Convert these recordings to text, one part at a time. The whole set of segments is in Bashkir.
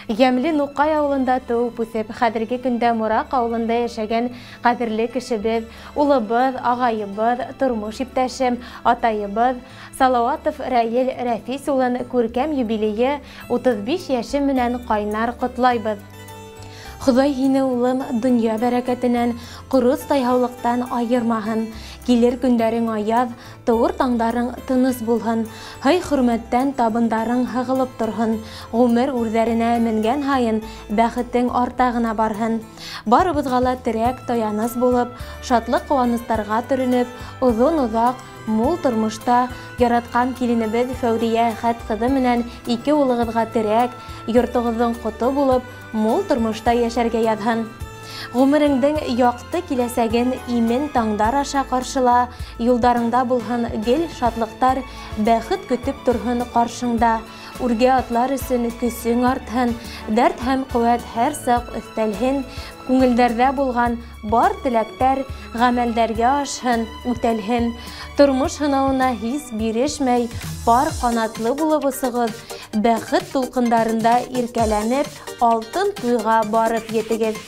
Йәмле Нуҡай ауылында тыуып үҫеп, хәҙерге көндә Мораҡ ауылында йәшәгән ҡәҙерле кешебеҙ, улыбыҙ, ағайыбыҙ, тормош иптәшем, атайыбыҙ Салауатов Рәйел Рәфис улын күркәм юбилейы 35 йәше менән ҡайнар ҡотлайбыҙ. Хоҙай һине, улым, донъя бәрәкәтенән, ҡоростай һаулыҡтан айырмаһын. Килер көндәрең аяҙ, тыуыр таңдарың тыныс булһын. Һый-хөрмәттән табындарың һығылып торһон. Ғүмер үрҙәренә менгән һайын бәхетең арта ғына барһын. Барыбыҙға ла терәк, таяныс булып, шатлыҡ-ҡыуаныстарға төрөнөп, оҙон-оҙаҡ мул тормошта яратҡан киленебеҙ Фәүриә Әхәт ҡыҙы менән ике улығыҙға терәк, йортоғоҙҙоң ҡото булып, мул тормошта йәшәргә яҙһын. Ғүмереңдең яҡты киләсәген имен таңдар аша ҡаршыла, юлдарыңда булһын гел шатлыҡтар, бәхет көтөп торһон ҡаршыңда. Үргә атлар өсөн көсөң артһын, дәрт һәм ҡеүәт һәр саҡ өҫтәлһен, күңелдәрҙә булған бар теләктәр ғәмәлдәргә ашһын, үтәлһен. Тормош һынауына һис бирешмәй, пар ҡанатлы булып осоғоҙ, бәхет тулҡындарында иркәләнеп, алтын туйға барып етегеҙ.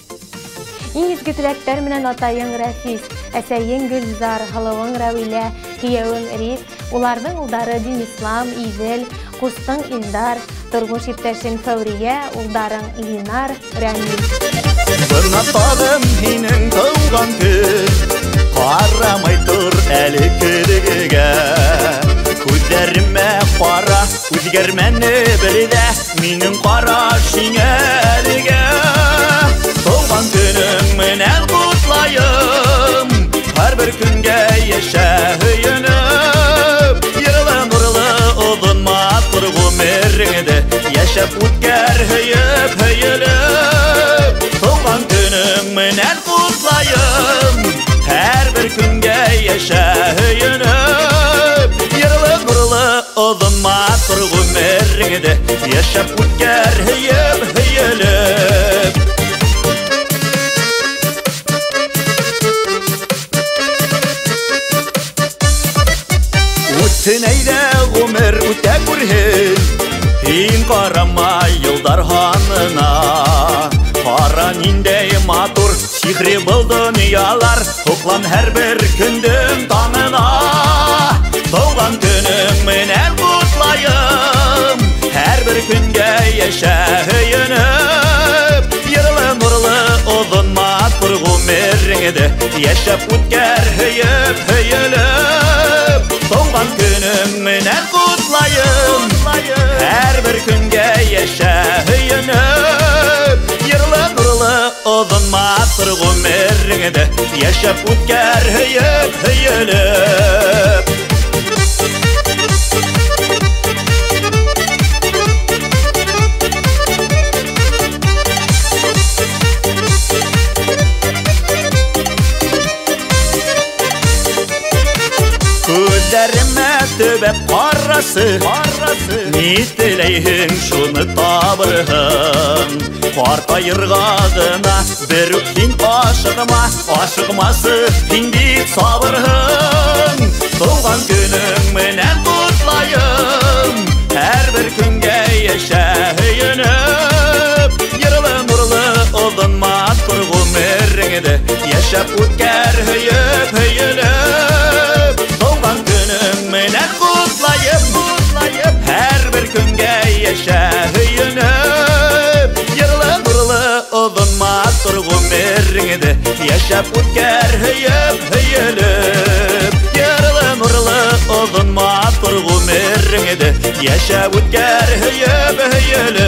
Иң изге теләктәр менән атайың Рәфис, әсәйең Гөлзар, һылыуың Рәүилә, кейәүең Риф, уларҙың улдары Динислам, Иҙел, ҡустың Илдар, тормош иптәшең Фәүриә, улдарың Линар, Рәмил. Бына тағын һинең тыуған көн, ҡарамай тор әле көҙгөгә. Күҙҙәремә ҡара, үҙгәрмәне бер ҙә, минең ҡараш һиңә әлегә. Тыуған көнөң менән ҡотлайым, һәр бер көнгә йәшә һөйөнөп. Йырлы нурлы оҙон матур ғүмереңде йәшәп үткәр һөйөп һөйөлөп. Тыуған көнөң менән ҡотлайым, һәр бер көнгә йәшә һөйөнөп. Йырлы нурлы оҙон матур ғүмереңде йәшәп үткәр һөйөп һөйөлөп. Үтһен әйҙә ғүмер үтә күрһен, һин ҡарама йылдар һанына. Ҡара ниндәй матур сихри был донъялар, һоҡлан һәр бер көндөң таңына. Тыуған көнөң менән ҡотлайым, һәр бер көнгә йәшә һөйөнөп. Йырлы нурлы оҙон матур ғүмереңде йәшәп үткәр һөйөп һөйөлөп. Тыуған көнөң менән ҡотлайым, һәр бер көнгә йәшә һөйөнөп. Йырлы нурлы оҙон матур ғүмереңде йәшәп үткәр һөйөп һөйөлөп. Күҙҙәремә төбәп ҡарасы, ни теләйһең шуны табырһың. Ҡартайырға ғына бер үк һин ашыҡма, ашыҡмасы һин бит сабырһың. Тыуған көнөң менән ҡотлайым, һәр бер көнгә йәшә һөйөнөп. Йырлы нурлы оҙон матур ғүмереңде йәшәп үткәр һөйөп һөйөлөп. Тыуған көнөң менән ҡотлайым, һәр бер көнгә йәшә һөйөнөп. Йырлы нурлы оҙон матур ғүмереңде йәшәп үткәр һөйөп һөйөлөп. Йырлы нурлы оҙон матур ғүмереңде йәшәп үткәр һөйөп һөйөлөп.